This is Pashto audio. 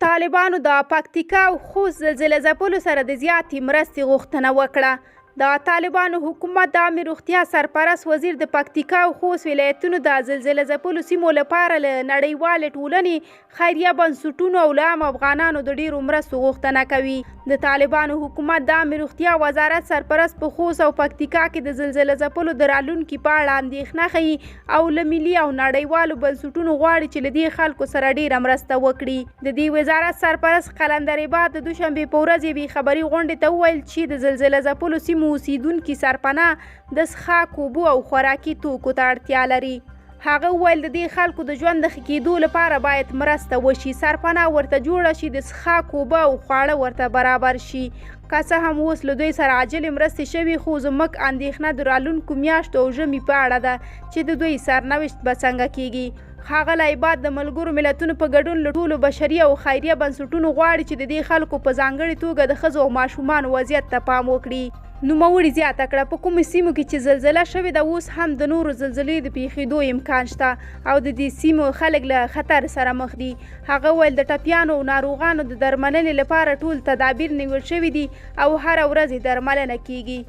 طالبانو د پکتیکا او خوست زلزله ځپلو سره د زیاتې مرستې غوښتنه وکړه. د طالبانو حکومت د عامې روغتیا سرپرست وزیر د پکتیکا او خوست ولایتونو د زلزله ځپلو سیمو لپاره له نړیوالې ټولنې، خیریه بنسټونو او له عامو افغانانو د ډېرو مرستو غوښتنه کوي. د طالبانو حکومت د عامې روغتیا وزارت سرپرست په خوست او پکتیکا کې د زلزله ځپلو د رالونکي په اړه اندېښنه ښيي او له ملي او نړیوالو بنسټونو غواړي چې له دې خلکو سره ډېره مرسته وکړي. د دې وزارت سرپرست قلندر عباد د دوشنبې په ورځ یوې خبري غونډې ته وویل چې د زلزله ځپلو سیمو اوسېدونکي سرپناه، د څښاک اوبو او خوراکي توکو ته اړتیا لري. هغه وویل، د دې خلکو د ژوند د ښه کېدو لپاره باید مرسته وشي، سرپناه ورته جوړه شي، د څښاک اوبه او خواړه ورته برابر شي. که څه هم اوس له دوی سره عاجلې مرستې شوي، خو زموږ اندېښنه د رالونکو میاشتو او ژمي په اړه ده چې د دوی سرنوشت به څنګه کېږي. ښاغلی عباد د ملګرو ملتونو په ګډون له ټولو بشري او خیریه بنسټونو غواړي چې د دې خلکو په ځانګړې توګه د ښځو او ماشومانو وضعیت ته پام وکړي. نوموړي زیاته کړه، په کومو سیمو کې چې زلزله شوې ده، اوس هم د نورو زلزلې د پېښېدو امکان شته او د دې سیمو خلک له خطر سره مخ دي. هغه وویل، د ټپیانو او ناروغانو د درملنې لپاره ټول تدابیر نیول شوي دي او هره ورځ یې درملنه کېږي.